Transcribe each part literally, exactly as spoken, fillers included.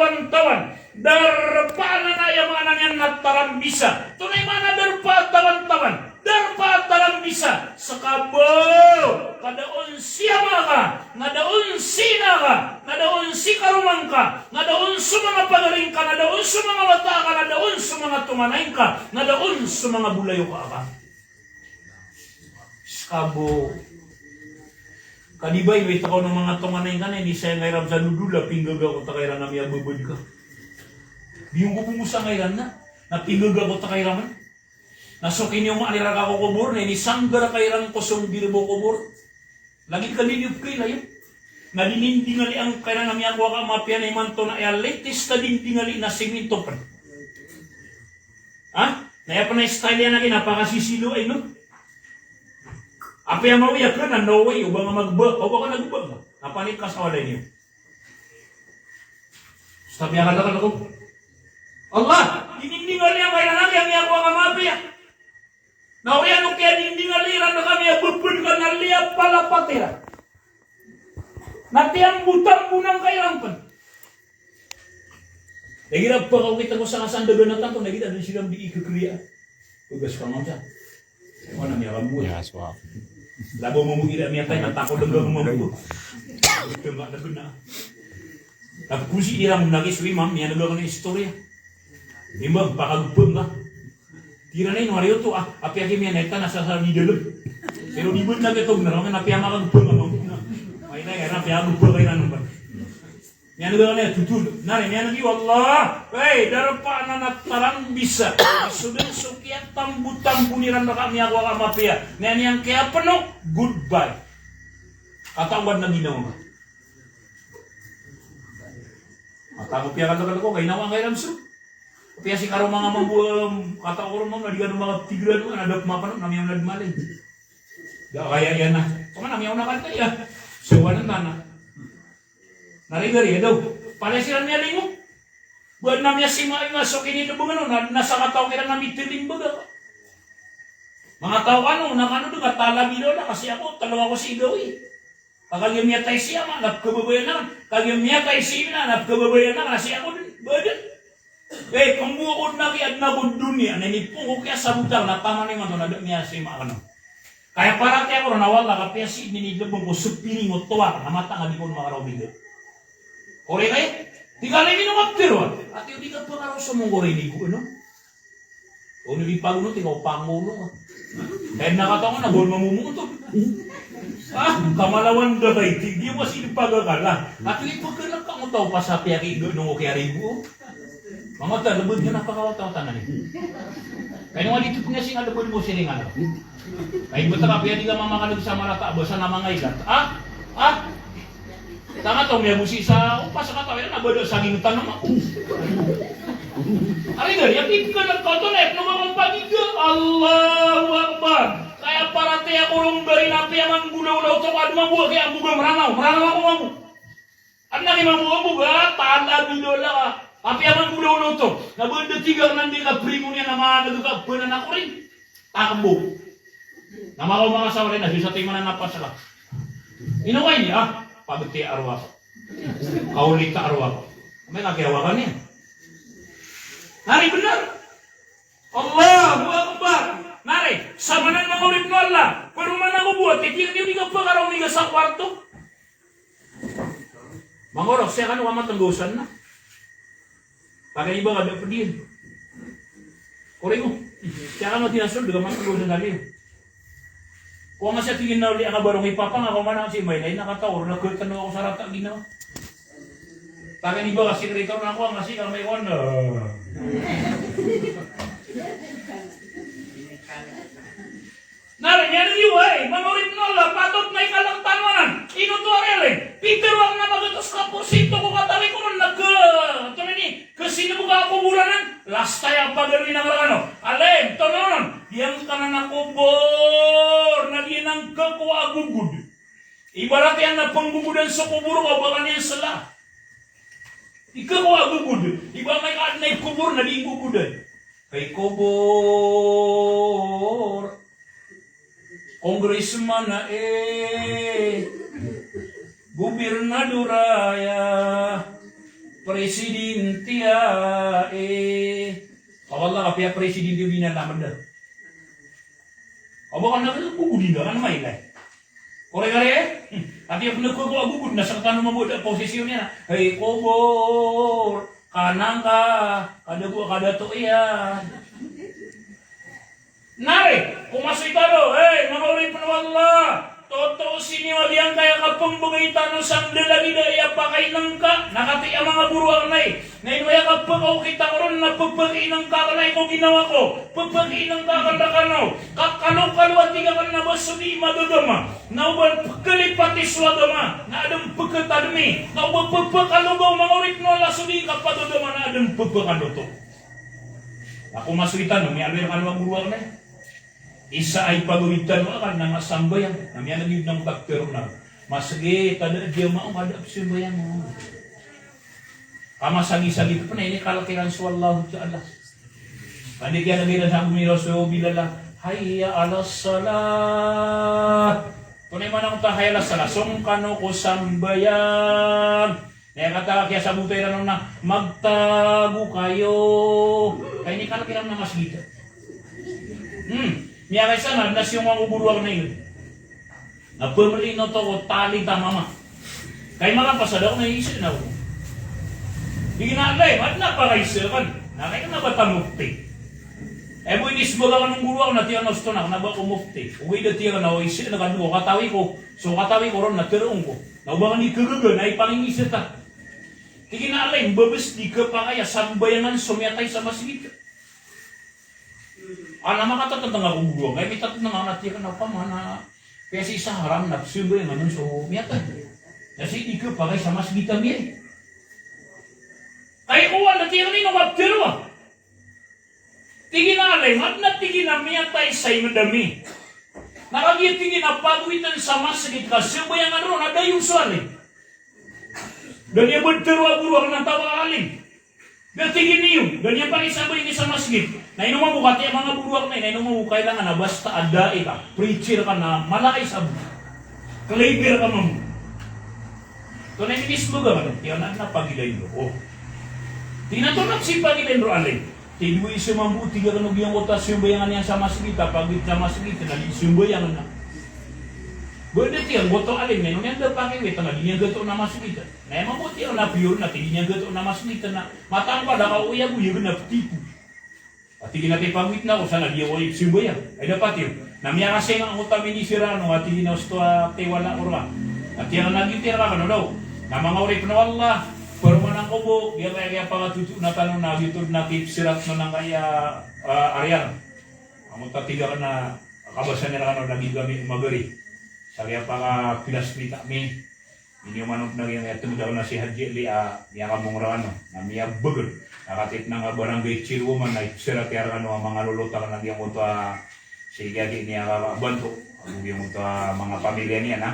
Tawan-tawan. Darpa anan a aya maana niyan na tarambisa. Antonaa i maana darpa tawan-tawan? Darpa tarambisa. Ska bo ka da on si ama ka, na da on si ina ka, na da on si karoma ngka, na da on so manga pagari ngka, na da on so manga wata ka, na da on so manga tonganay ngka, na da on so manga bolayoka ka. Ska bo. Ka di ba ino i takaw o manga tonganay ngka na inisayang ka iran sa dodol a pinggaga ko taka iran a miyababad ka. Biyonggosa ngka iran na, na pinggaga ko taka iran. Na so kiniyomaan iran rka ko kobor, na inisanggar ka iran ko song di rbo kobor. Lagid ka di niyo pkhailay. Na dinindingali angka iran a miyakowa ka mapiya na imanto na aya latest a dindingali na siminto pn. Ha? Na aya pn a style iyan a kinapakasisilo ay no. Apiya mawiya ka na no way, o ba nga magba, o ba ka nagba. Na panik ka sa walay niyo. Sa piyakadakadako. Allah, dinindingali angka iran a miyakowa ka mapiya. Na oriyan o kiyadindingali iran rka a miyababad ka na liyapalapat iran. Na tiyambotambo angka iran pn. Lagid a pakaokit ako sa kasandagan a tanto, lagid a dn siran di ikakriya. Tugas ka mamsa. Aya ko na miyakambo. Ya, swab. Labo mambo ira miyatay na tako dn ka mambo. Dn ka dn na. Tapos iran na ki so imam, miyaneg ka na istorya. Imam, pakagpng ka. Tig iran a ino ari oto, ah, apiya ki miyaneg ka na sasar di dalem. Pero di bn na ki tog na, na apiya makagpng ka mambo na. Ay na, na apiya gpng ka iran ba. Miyaneg ka na totol. Na ri, miyaneg iyo Allah. Hey, darpa anan a tarambisa. So dn so kiyatambotambo iran rka a miyakowa ka mapiya. Na aya niyan kiyapno, goodbye. Kataw ka na ginawa ka. Kataw ko piyakadakadako, kainawa angka iran so. Apiya si karoma nga mambo, em, kataw ko roma na di ka dn makaptigra dn, na da pmapano, na miyaona dn malay. Da kaya iyan na. Pman na miyaona ka ta iya. So, wanan tana. Na ri gari, daw. Palaya siran miyalingo. Ba na miyasima iyan so kinilbng ano, na, na sakataw kiran na mitiling baga. Manga taw kano, na kano dn ka talabi daw na, kasi ako, tlo ako si Igawi. Kagiya miyatay si ama, na pkhababayaan akn. Kagiya miyatay si ina, na pkhababayaan akn, na si ako dn, ba dn. Eh, kmbo ako dn a kiyaadn ako doniya, na inipoon ko kiyasabotan, na taman imanto na da miyasima kano. Kaya paratiyaya ko ron a wallah, kapiya si ini dn ko spiring o towar, na matag a di ko dn makaraw biga. Kori kaya, tig ka na ino kaptero, a. Ati o di ka pkaraw so mongkori di ko, ano? Ono di pagono, tig ka o pangono ka. Kaya nakataw ka na, bol mamomoto. Ah, kamalawan da kay, tig, di mo si pagakala. Ati o di pagkala ka mo taw pasapiya ki Iga, nongo kiyarigo. Mangota, lebed ka na pakawatawatan ani. Kay nongo di tut nga singa lebed mo siringan. Kay beta ka piya di ka mamakaleb sa marata, basa na mangailat. Ah? Ah? Tanga to, miyagosi sa opa sa kataw iran a bada saging tanam ako. Ari gari, a pipikal a kaw to na ipno ka kompaniga. Allahu Akbar. Kaya paratiyaya ko ron gari na piya manggolawlaw to, ka dn mambo a kiya mambo ga Meranaw, Meranaw ako mambo. Adn a kiya mambo, mambo ga, talabi daw la ka. A piya manggolawlaw to. Na bada tig akn a di ka primo niyan a maneg ka banan ako rin. Takbo. Na makaoma ka sa walay na, sii sa timan a napas ka. Ino ka ini, ah? Pabetiya a rowak. Kaolita a rowak. Amay ka kiyawakan iyan. Na ri benar. Allahu Akbar. Na ri, samanan manga oripn o Allah. Pero mana ko bo a, tig iyan, di ka pkaraw miga sa kwarto. Mangorok siya kano ka matenggosan na. Pagay iba ka da pediyan. Kori ko. Siya kano tinasold ka matenggosan na liyo. Ko nga siya tig iyan na oli a kabarong i papa nga ko mana si May, na ina kataw, na keteno ako sa rata ginawa. Pagay iba ka sikreto na ko nga si kamay ko na. Na ri, niyan iyo ay, manga oripn o Allah, patot na ikalek tano anan. Ino to a ri, ri? Pitharo akn a magatos ka porsinto ko katawi ko ron na ke, antonaa ini, kesinebek a koboran anan. Last time a pagaloy na nga rakano. Alim, tononon. Giyangkanan a kobor, na giyanan kekowa a gogod. Ibarat iyan na penggogodan so kobor ka, o ba ka niyan sela. Di kekowa a gogod. Iba amay ka adn a ikobor na di inggogodan. Kay kobor. Congressman a, eh, gobernador aya. Presidente a, eh. Awa Allah, apiya presidente o di na lamda. Awa ka na gogod inda kan mailay. Kore kare, eh? Hmm. Apiya pn ko gogod na sa tano mambo da posisyon iyan. Hay kobor, kanangka, kada bo, kada to iyan. Nari, ko masoy tano, hey, manga oripn o Allah, totoo siniyo a giyangkaya kapmbgay tano sa ndalagid a aya pakainngka, na katiya manga boro akn ay, na ino aya kapkaokit ako ron na pphakiinngka akn ay ko ginawa ko, pphakiinngka akn rkano, ka kalokalo a tig akn na ba so di madadama, na o ba pkalipati so agama, na adn pkatadmi, na o ba pphakalogaw manga oripn o Allah so di kapadadama na adn pphakaloto. Na ko masoy tano, miyaaloy rkano a boro akn ay. Isa a ipagawid tano a kna nga sambayang, na miyanagid na mkaptero na. Masgit, kada a di a mao, kada a psambayang. Ka masagisagi pn a inikalk iran so Allahu Ta'ala. Anda kiyanagid iran sa gomiraw so bilal a, "Hayya alas salah." Tonaa i maana oto a hayya alas salah, song kano ko sambayang. Na aya katii a kiyasabota iran on na, "Magtago kayo." Ka inikalk iran a masgit. Hmm. Miyakaisa na, na siyong ako boro akn ay. Na pmrino to ko tali ta mama. Ka aya makapasad ako na isa na ako. Di kna alay, mat na pakaisa kan. Na kaya na ba ta mufti. Eh, bo inismbag akn o boro akn na tiyan a osto na, kna ba ko mufti. Ogaid a tiyan a isa na kadowa, katawi ko. So katawi ko ron na tharoon ko. Na o ba kn di khagaga na ipangingiza ta. Tig iyan a alay, mbabs di khapakay a sambayangan so miyatay sa masgit. Ana makatatantang ako boro, kay mitatantang ako na tiyan a pamana. Kaya sii sa haram na psambayangan on so miyatay. Na sii di khapakay sa masgit a miyay. Kay kowan na tiyan a ino kaptero a. Tig iyan a alay, mat na tig iyan a miyatay sa ingd ami. Na kagiya tig iyan a pagawitn sa masgit ka sambayangan ron, na dayon so alay. Da niyan ba tharoa a boro akn a taw a alim. Da tig iyan iyo, da niyan pakisabay ini sa masgit. Na ino mambo katiya manga boro akn ay, na ino mambo kailangan a basta a da'i ka, preacher ka na malakay sa bo. Clever ka mambo. Tonaa i minismbag akn, tiyan a adn a pagilayn roo. Tig iyan a tonaa i pagilayn roo alay. Tig iyan a isa mambo, tig akn o giyangkoto a sambayangan iyan sa masgit, a pagawit sa masgit, na di sambayang na. Ba da tiyan, giyangkoto alim, na ino niyan da pakiwit, na di niyan gatoon a masgit. Na aya mambo tiyan a piyor na, tig iyan a gatoon a masgit na. Mataan ka da ka oyagoyag na ptipo. A tig iyan a tipagawit na ako sa na di ako ipsambayang. Ay dapat iyo. Na miyakasenga angkoto a minister a kano, a tig iyan a osto a tiwala ko rka. A tig iyan a giyoto i rka kano daw. Na manga oripn o Allah, paromanan ko bo, giyangkaya kiyapakatotoona tano na giyoto dn a kipsirat o giyangkaya, ah, ariyar. Angkoto a tig akn a kabasa iran rkano na giyoto ami o magari. Sa kiyapakapilas ko ita mi. Iniyoman on na giyangkaya tmdaw na si Hadji Ali a miyakamong rkano, na miyabagr. Na katii tano a barangay chairwoman na ipsirat iyan rkano a manga lolot akn a giyangkoto a sii giyangkaya kiyakabanto. Ago giyangkoto a manga pamilya niyan a.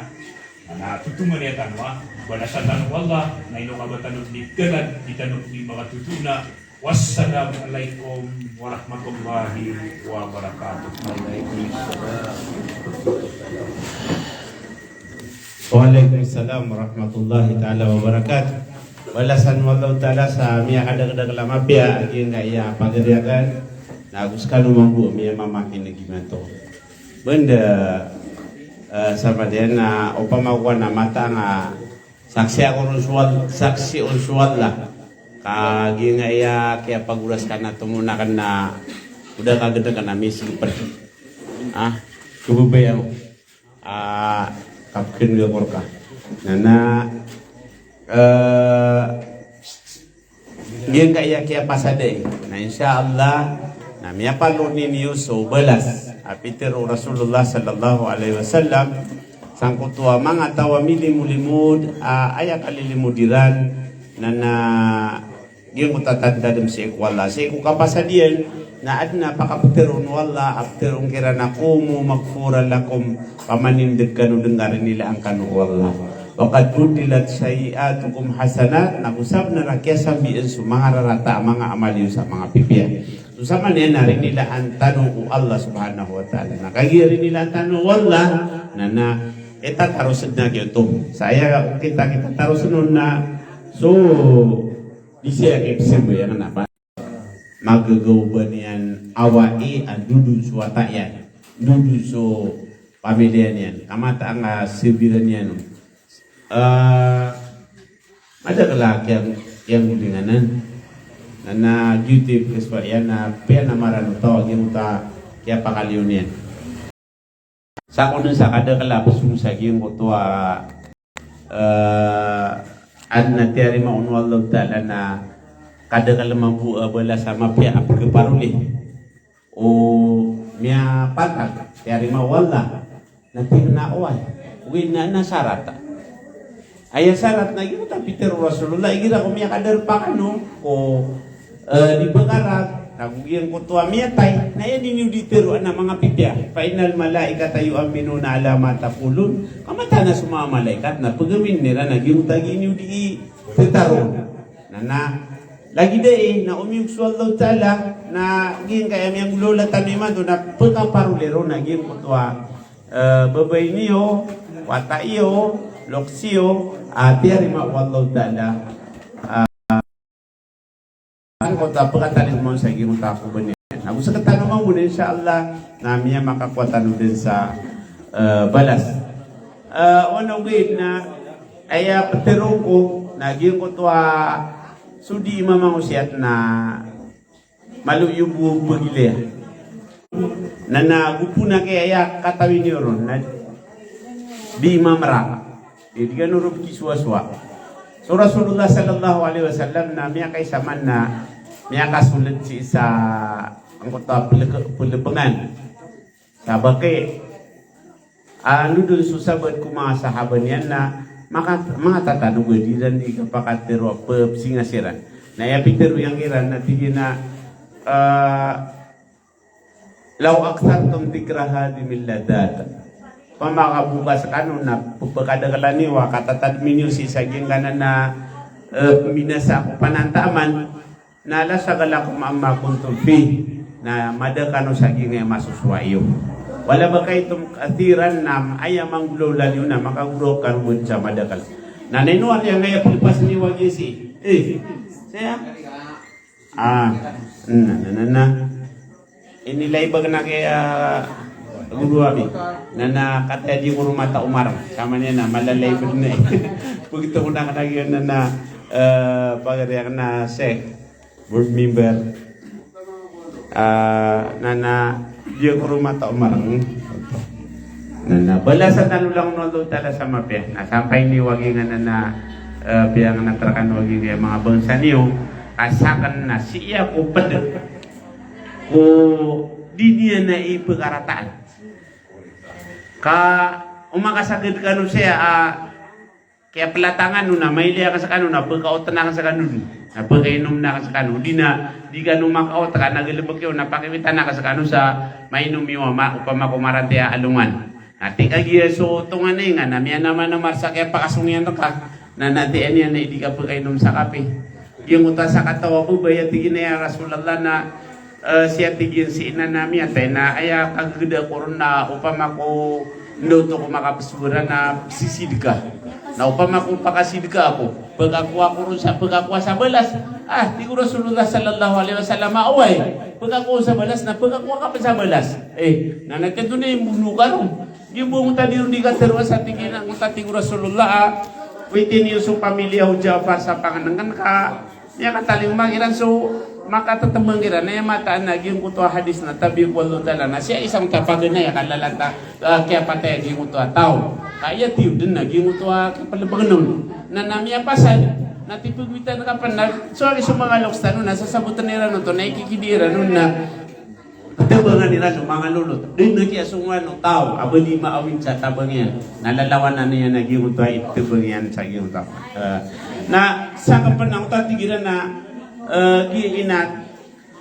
Na totongan iyan tano a balasan tano o Allah, na ino ka ba tano di tharoon, di tano di makatotoona. Wassalamu alaikum warahmatullahi wabarakatuh. Wa alaikum salam warahmatullahi ta'ala wabarakatuh. Balasan o Allahu Ta'ala sa miyakadakdakl a mapiya a giyangkaya pagari akn. Na ago skano mambo a miyamamakin'g imanto. Banda, eh, sa padiyan na opama ko na mataan a saksi ako ron so All-, saksi on so Allah. Ka giyangkaya kiyapagoras ka na tomon akn na o da ka gdng ka na misgpd. Ah, kababaya ako. Ah, kapkn gako rka. Na, na, eh, giyangkaya kiyapasad ai. Na insha Allah, na miyapaloni niyo so balas a pitharo o Rasulullah sallallahu alaihi wasallam, sangkoto a manga taw a milimolimod, ah, aya kalilimod iran, na, na, giyangkoto a tanda dn sii ko Allah. Sii ko kapasad iyan, na adn a pakaptharoon o Allah, a ptharoon kiran a qumu maghfuran lakum, pamanindg kano dn ka rinilaan kano o Allah. Wa qad buddilat sayyi'atukum hasanat, na go sabnar a kiyasambian so manga rarata a manga amal iyo sa manga pipiya. So samanaya na rinilaan tano o Allah subhanahu wa ta'ala. Na kagiya rinilaan tano o Allah, na, na, itataro sdn a giyoto. Sa aya okit a kitataro sdn on na, so, Isa a kipsambayang na ba magagaw ba niyan awai a dodon so wata iyan, dodon so pamilya niyan, ka mataan ka sabiran iyan. Ah, madakel a kiyang-, kiyanggolingan anan. Na, na giyoto i pekeswa iyan na piyanamaran o taw a giyangkoto a kiyapakaliyo niyan. Sa ko den sa kadakel a besong sa giyangkoto a, eh, adn a tiyarima on o Allahu Ta'ala na kadakel mambo a balas a mapiya a pekeparoli o miyapantag, tiyarima o Allah. Na tig iyan a oway, oway na, na sarat. Aya sarat na giyoto a pitero o Rasulullah, igira ko miyakadarpa kano ko, eh, di bekarat, na go giyangkoto a miyatay, na aya niyo di teroa na manga pipiya. Fa innal malaikata yu'minuna ala ma taqulun. Ka mataan a so manga malaikat na pegamin iran a giyangkoto a gii niyo di tetaroon. Na, na lagid aya na omiyog so Allahu Ta'ala, na giyangkaya miyanggolawla tano imanto na pekaparoli ron a giyangkoto a, eh, babay niyo, wata iyo, loks iyo, a tiyarima o Allahu Ta'ala. Ah, angkoto a pekatalingoma on sa giyangkoto a koba niyan. Ago sekatano mambo na, insha Allah, na miyamakakowa tano den sa, eh, balas. Eh, oway, na aya petero ko na giyangkoto a so di mamangosiyat na malo iyo bo pegilaya. Na, na gopo na kaya aya katawi niyo ron na di mameraka. Di, di kano ron pekisowasowa. So Rasulullah sallallahu alaihi wasallam na miyakaisa man na miyakasold sii sa angkoto a peleke-, pelebengan. Sa Baqi, ah, ino den so sabaad ko manga sahaba niyan na maka-, manga tatanog a di iran di kapakatero a pepsinga siran. Na aya pitero iyan kiran na tig iyan a, ah, "Law akthartum dhikra hadhimil ladhdhat." Opama ka bo ka sekano na pepekadakelan iyo a katatadmi niyo sii sa giyangkanan a, eh, pembinasa ko panantaman. Na la shaghalakum amma kuntum fih. Na mada kano sa giyangkaya masosowa iyo. Wala baqaytum kathiran, na aya manggolawla niyo na makagoraok kano bo sa madakel. Na ino aya ngaya pelepas niyo a giya sii. Eh, saya? Ah, na, na, na, na. Inilay ba kena kaya guru ami. Na, na, kataya di ko ron mata omareng. Sama niyan na, malalay ba den a. Begitu ko na kena giya na, na, eh, pagari ako na Sheikh. Board member. Ah, na, na, di ako ron mata omareng. Na, na, balasan tano langon o Allahu Ta'ala sa mapiya. Na, sampay niyo a giyangkanan a, eh, piyangenat rekano a giyangkaya manga bangsa niyo. Ka saken na sii ako ped ko di niyan a ipekarataan. Ka o makasagad kano saya a kiyapelatangan o na mailay aken sekano na pekaoten aken sekano, na pekainom aken sekano, di na, di kano makaot ka na galebek iyo na pakiwitan aken sekano sa mainom iyo a ma-, opama ko marantiyaya a alongan. Na tig a giya so tonganay nga na miyanamanamar sa kiyapakasong iyan reka. Na, na tig iyan a di ka pekainom sa kape. Giyangkoto a sakataw a babay a tig iyan a, "Ya Rasulullah, na, eh, sii a tig iyan si ina na miyatay na aya kagegeda ko ron na opama ko ndao oto ko makapesowara na pesisidka. Na opama ko pakasidka ako, pekakowa ko ron sa, pekakowa sa balas." Ah, tig o Rasulullah sallallahu alaihi wasallam a oway, pekakowa sa balas na pekakowa ka pen sa balas. Eh, na, na tig iyan a imbono ka ron. Di bo ngota di ron di kateroa sa tig iyan a ngota tig o Rasulullah a witi niyo so pamilya o Ja'far sa pangenengken ka miyakatalingoma kiran so makatetembang kiran. Na aya mataan a giyangkoto a hadis na tabiya ko Allahu Ta'ala na sii a isa ngota paganay a kalalanta, ah, kiyapatay a giyangkoto a taw. Ka aya tiyo den a giyangkoto a kipelebengen on. Na, na miyapasad na tipegowitan ka pen na so ari so manga loks tano na sasaboten iran oto na ikikidi iran on na tebangan iran o manga lolot. Den a kiyasongowan o taw a ba di maawin sa tabang iyan. Na lalawanan iyan a giyangkoto a itebang iyan sa giyangkoto a, eh, na sa kapen angkoto a tig iran a, eh, giya ina,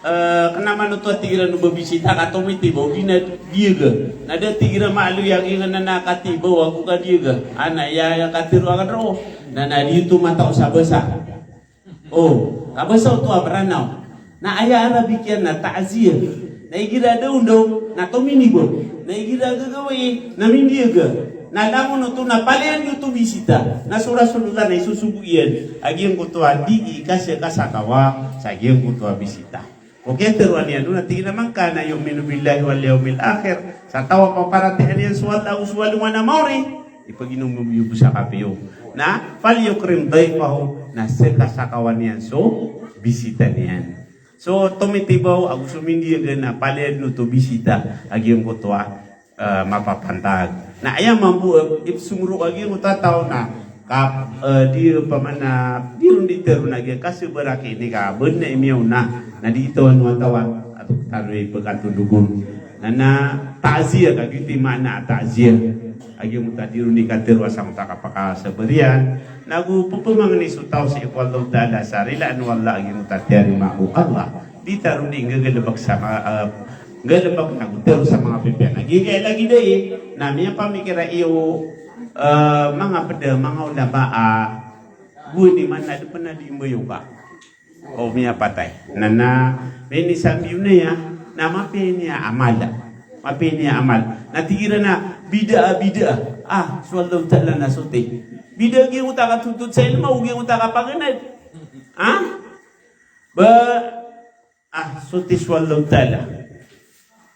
eh, kena man oto a tig iran o babisita ka tomitibaw, di na diyaga. Na da tig iran maaloy a giyangkanan a katibaw ago kadiyaga. Ana, aya, aya katero aken roo. Na, na di oto mataw sa basa. O, kabasa oto a Meranaw. Na aya Arabic iyan na ta'ziyah. Na igira dawndaw, na tominibaw. Na igira gagawii, na mindiyaga. Na langon oto na palaya niyo oto bisita. Na so Rasulullah na isosogo iyan a giyangkoto a dii kasakasakawa sa giyangkoto a bisita. Ko kiyateroa niyan on na tig iyan a man kana yu'minu billahi wal yawmil akhir, sa taw a paparatiyaya niyan so Allah ago so alongan a maori, ipaginom iyo bo sa kapiyo. Na falyukrim dayfahu, na sakasakawan iyan so bisita niyan. So tomitibaw ago so mindiyaga na palaya den oto bisita a giyangkoto a eh, mapapantag. Na aya mambo, eh, ipsongro a giyangkoto a taw na ka, eh, di, opama na di ron di tero na giya kasabaraki ini ka bena imiyaona na di ito ano a tawan ato tano ipekatondog on. Na, na ta'ziyah ka giyoto i maana a ta'ziyah. A giyangkoto a di ron di katero a sangkoto a kapakasabar iyan. Na go pepemangni so taw sii ko Allahu Ta'ala sa rilaan o Allah a giyangkoto a tiyarima o Allah. Di tano di nggagalebek sa ma-, eh, nggalebek na go tero sa manga pipiya na giyangkaya lagid ai, na miyapamikira iyo, eh, manga ped a manga ulama a gowani man na di pen a di mbayoga o miyapatay. Na, na, minisambi on aya, na mapiya ini a amal. Mapiya ini a amal. Na tig iran a bid'ah, bid'ah. Ah, so Allahu Ta'ala na soti. Bid'ah giyangkoto a katotot sa ilmo, giyangkoto a kapaganad. Ha? Ba, ah, soti so Allahu Ta'ala.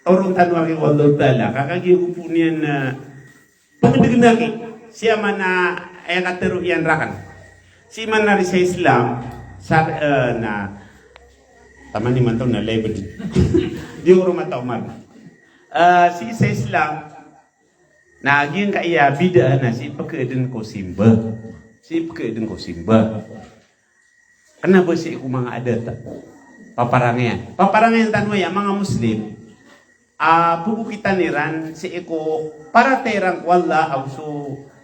Toron tano aki o Allahu Ta'ala. Ka kagiya ko pn iyan, ah, pengedegen aki. Sii man a aya katero iyan raken. Sii man a ri sa Islam, sa, eh, na, taman imanto na live di. Di oro mata Umar. Eh, sii sa Islam, na giyangkaya bid'ah na sii pekeeden ko simba. Sii pekeeden ko simba. Kena ba sii ko manga adat a paparangayan. Paparangayan tano aya manga Muslim a pegokitan iran sii ko paratiyaya iran ko Allah ago so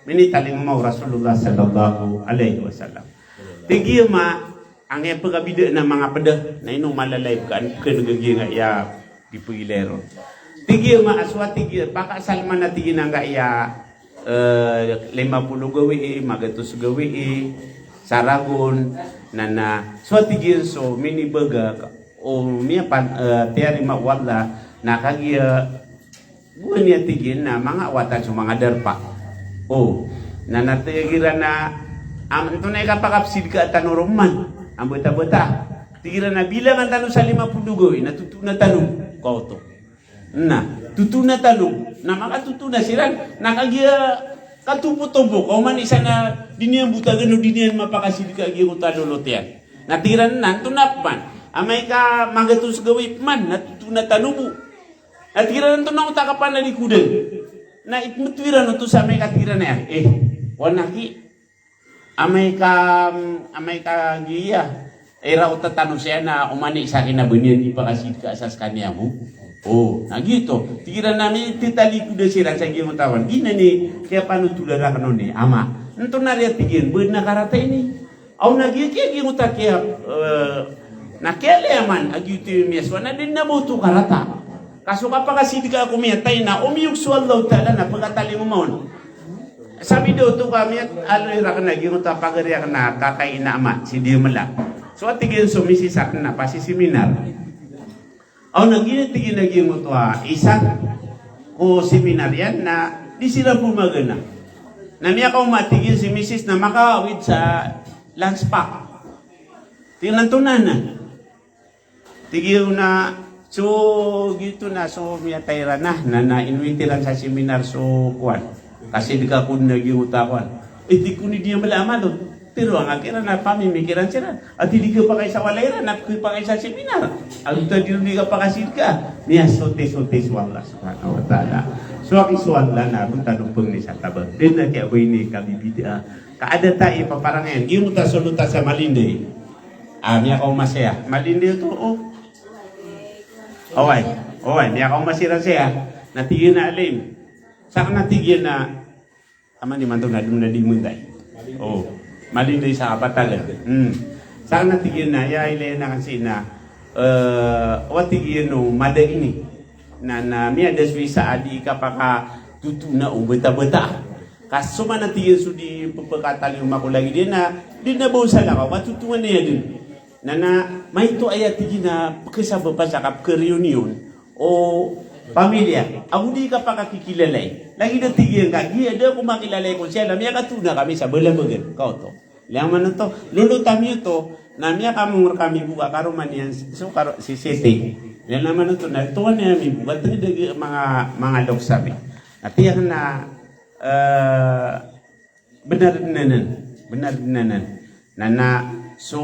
minitalingoma o Rasulullah sallallahu alaihi wasallam. Tig iyan a angkaya pegabida na manga peda na ino malalay pekan ken gagiyangkaya di pegilay ron. Tig iyan a so a tig iyan pakaasal man a tig iyan angkaya eh, lima polo gawii, magatos gawii, saragon, na, na, so a tig iyan so minibaga, o miyapan, eh, tiyarima o Allah, na kagiya, gowani a tig iyan na manga watan so manga darpa. O, na, na tig iran a, am, antonaa i kapakasidka tano ron man, a bata-bata. Tig iran a bilangan tano sa lima polo gawii, na totoona tano, ka oto. Na, totoona tano. Na makatotoona siran, na kagiya katobotobo, ka oman i isa na di niyan botagan o di niyan mapakasidka a giyoto a lolot iyan. Na tig iran na, antonaa pman, amay ka magatos gawii pman, na totoona tano bo. Na tig iran antonaa oto a kapanalikodan. Na ipmeto iran oto sa amay ka tig iran a, eh, wan aki, Amay ka, amay ka giya, ira o tatano siya na oman i isa ki na ba niyan di pakasidka sa sekaniyan bo. O, na giyoto. Tig iran a mititalikod siran sa giyoto a tawan. Giyanan i kiyapanotolan raken on i ama. Antonaa riya tig iyan, ba na karata ini. Aw na giya kiya giyoto a kiya, eh, na kiyaliyaman a giyoto i miyasowa na di na ba oto karata. Ka so kapakasidka ko miyatay na omiyog so Allahu Ta'ala na pekatalingoma on. Sabi da oto ka miyat, aloy raken a giyoto a pagari aken a kakay ina ama, si Diyamela. So a tig iyan so misis aken na pasiseminar. Aw na giya tig iyan a giyoto a isa ko seminar iyan na di siran pemagana. Na miyakaoma tig iyan si misis na makaawid sa lunch pack. Tig iyan antonaa na. Tig iyan na, so, giyoto na, so, miyatay iran na, na, na, invite iran sa seminar, so, kowan. Kasidka ko na giyoto a kowan. Eh, tig o Diyamela a malo. Pero angkai iran na pamimikiran siran. Ati di kapakay sa walay iran, na kapakay sa seminar. Ati di kapakasidka. Miyasoti-soti so Allah subhanahu wa ta'ala. So, aki so Allah na, ron tano pengni sa tabang. Di na kiya ba ini kabibida. Ka adat a ipaparangayan. Giyoto a solot a sa Malindi. Ah, miyakaoma siya. Malindi oto, o. Oway, oway, miyakaoma siran siya. Na tig iyan a alim. Saken na tig iyan a, aman imanto na dum na di menday. O, Malindi sa Kapatagan. Hmm. Saken na tig iyan a, aya ilay aken sii na, eh, wa tig iyan o mada ini. Na, na miyada so isa a di kapakatotoona o bata-bata. Ka so man a tig iyan so di pepekatalingoma ko lagid iyan a, di na ba on salakaw, katotoona iyan den. Na, na, maito aya tig iyan a pekesabapa sa kapeke-reunion o Pamilya, ago di kapakakikilalai. Lagid a tig iyan ka, giya da ako makilalai kon siya, na miyakatona kami sa Balambagan, kaoto. Ilay ka man oto, lolot ami oto, na miyakamongor kami bo ka karoma niyan, so karo, si Siti. Ilay ka man oto, na tongan iyan ami bo ka tenged a manga, manga loks ami. Na tiyak na, eh, Benar den anan, benar den anan. Na, na, so,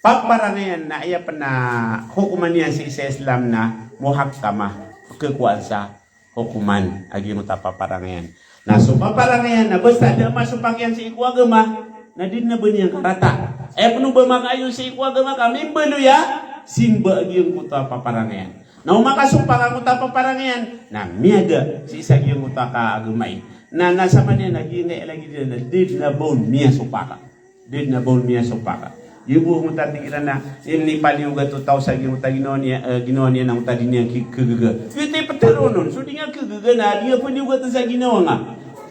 paparangayan na aya pen a hokoman iyan sii sa Islam na muhakkamah, pekekowaan sa hokoman a giyoto a paparangayan. Na so paparangayan na basta da a masopak iyan sii ko agama, na di den a ba niyan karata. Aya pen o ba makaayon sii ko agama ka mimbaloy a simba a giyoto a paparangayan. Na o makasopak angkoto a paparangayan, na miyada sii sa giyoto a kaagama i. Na, na samanaya na giyangkaya lagid iyan na di den a ba on miyasopaka. Di den a ba on miyasopaka. Giyoto angkoto a tig iran a, ini paliyogat o taw sa giyoto a ginawa niyan, eh, ginawa niyan angkoto a di niyan ki-, kegaga. Giyoto i petero on. So di nga kegaga na di nga paliyogat sa ginawa nga.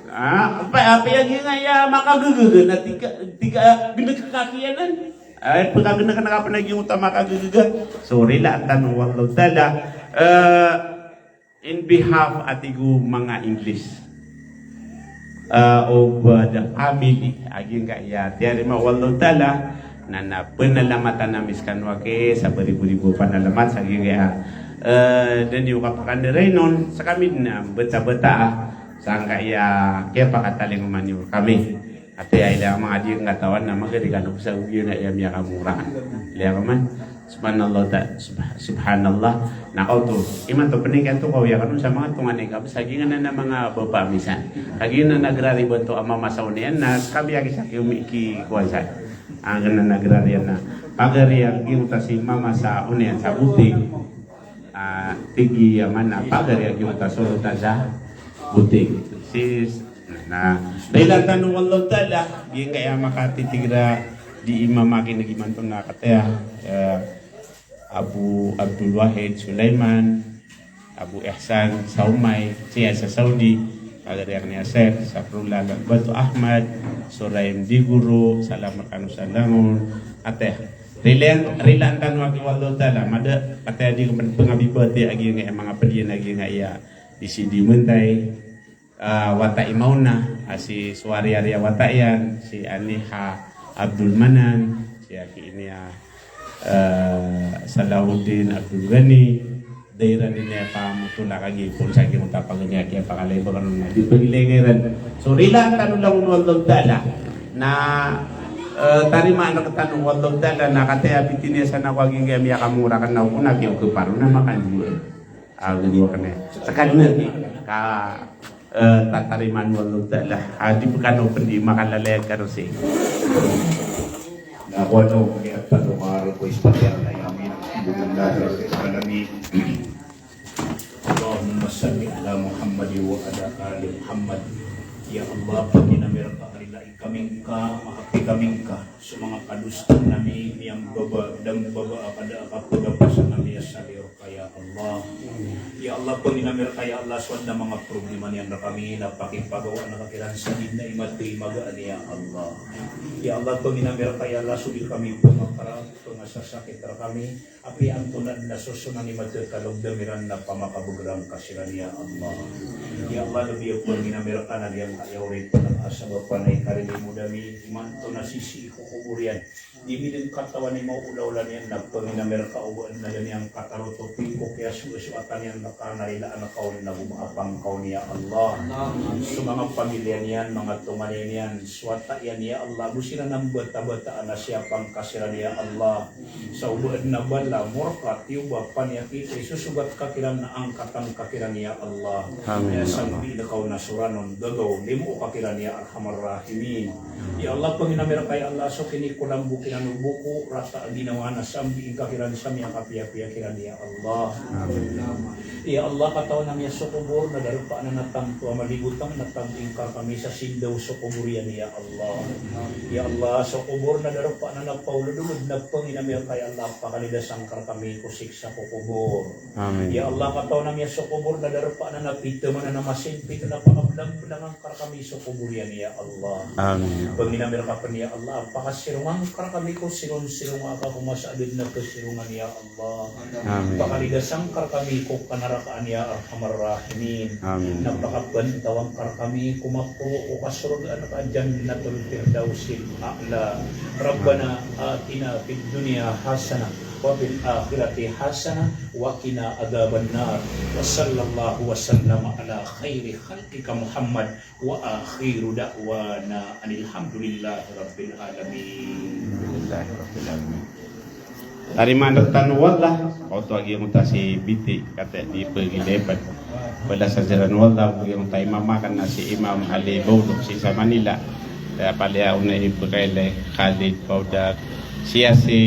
Ah, apa, apa iya giyangkaya makagagaga na tig ka, tig ka, gendek ka kiyanan. Ay, pekagendek ka na kapen a giyoto a makagagaga. So, rilaan tano, wallahu ta'ala. Eh, In behalf a tig o manga English, ah, of, ah, the family a giyangkaya tiyarima, wallahu ta'ala, na, na penalamatan ami sekano aki sa beribu-ribu a panalamat sa giyangkaya, eh, den iyo kapakandaray non sa kami na beta-beta, ah, sangkaya kiyapakatalingoma niyo kami. Ati aya ilay a manga di ngkatawan na magari kano sa giya na iya miyakamorakan. Ilay ka man. Subhanallah ta-, subha-, subhanallah. Na kaoto, imanto pen i kato kawiya kano sa manga tonganay ka, sa giyanan a manga bapa misan. Kagiya na nagraribanto a mama sa oniyan, na kabiya ki sa ki umi ki kowan sa. Ang na nagrariyan na. Pagari a giyoto si mama sa oniyan sa butik. Ah, tig iyan man a pagari a giyoto a solotan sa butik. Sis, na, rilaan tano, wallahu ta'ala, giyangkaya makatitigra di imam aki na gimanto na kataya, eh, Abu Abdul Wahid Sulaiman, Abu Ihsan Saumay, siya sa Saudi, pagari akn a Sheikh Safrullah Batu Ahmad, Suraim Diguro, salam rekano sa langon, ataya. Rilaan, rilaan tano aki, wallahu ta'ala, mada, kataya di ko pen pengabibati a giyangkaya manga ped iyan a giyangkaya di si di mentay, ah, wata i maona, ah, si Suwari Arya wata iyan, si Aniha Abdul Manan, si aki ini a, eh, Salahuddin Abdul Ghani, dairan ini a pamotol a kagiya i pon sa giyoto a pagari a kiyapakalay ba kano na di pagilay nga iran. So, rilaan tano langon, wallahu ta'ala, na, eh, tarimaan rektano, wallahu ta'ala, na kataya pitiniyasan ako a giyangkaya miyakamorakan na o ko na kiyo keparo na makandiyo. Ah, gini wa kena. Sekali lagi, ka, eh, tatarimaan, wallahu ta'ala. Ah, di pekano pen di makalalay a karosi. Na ako ano, kaya tano maro ko ispatiyan na yamin. Alhamdulillah, Rabbil Alamin. Allahumma salli ala Muhammad wa ala ali Muhammad. Ya Allah, pangni ami reka a rilai kami ngka, maapi kami ngka so manga kadosa ami, miyambaba, dambaba a kada a kapagapasa ami a saliyo reka, ya Allah. Ya Allah, pangni ami reka, ya Allah, so adn a manga problema niyan rekami na pakipagawaan ka kiran sa di dn a imatay magaan, ya Allah. Ya Allah, pangni ami reka, ya Allah, so di kami pemakarap, pengasasakit rekami, apiya antonaa dn a sosonan i matatalogdam iran na pamakabegerang ka siran, ya Allah. Ya Allah, lebi a pangni ami reka na giyangkaya oripn a sabap a na ikaririmbod ami, imanto na sisii ko kobor iyan. Di mi dn katawan i maolaola niyan na pangni ami reka o ba dn a da niyan katarotop ko kiyasoasoatan iyan reka na rilaan ka on na go maapang ka on, ya Allah. So manga pamilya niyan, manga tonganay niyan, so wata iyan, ya Allah, go siran a mbatabata a na siyapang ka siran, ya Allah. Sa o ba dn a bala, morka, tiyoba, paniyakit, isosogat ka kiran na angkatan ka kiran, ya Allah. Amin, ya Allah. Sambi na kaw na soranon, gagaw, limo ka kiran, ya Arhamar Rahimin. Ya Allah, pangni ami reka, ya Allah, so kinikolambo kiran o boko, rata a ginawa na sambi ka kiran sa miyakapiyapiya kiran, ya Allah. Amin. Ya Allah, katawan ami a so kobor na darpa anan a tanto a maligotang na tabi ngka rekami sa sindaw so kobor iyan, ya Allah. Ya Allah, so kobor na darpa anan a paolodolod na pangni ami reka, ya Allah, pakalidasang ka rekami ko siksa ko kobor. Amin. Ya Allah, katawan ami a so kobor na darpa anan a pito manan a masimpit na pangabla Pndangan ka rkami so kobor iyan, ya Allah. Amin. Pangina mi rka pn, ya Allah, pakasirongan ka rkami ko sironsironga ka ko masa a da dn a kasirongan, ya Allah. Amin. Pakaligasan ka rkami ko kanarakaan, ya arhamar rahimin. Amin. Na pakapntawan ka rkami ko maporo ko kasorgaan ka, Jannatul Firdausil A'la. Rabbana atina fid dunya hasanah wa fil akhirati hasanah wa qina adzaban nar. Wa sallallahu wa sallama ala khairi khalqika Muhammad wa akhiru da'wana anil hamdulillahi rabbil alamin. Alhamdulillahi rabbil alamin. Tarimaan rktano o Allah, oto a giyangkoto a si Biti, kati di pagilipad. Balasan siran o Allah, giyangkoto a imam akn a si Imam Ali Baudok sii sa Manila. Kaya paliya o na ipkailay Khalid Baudok, siya si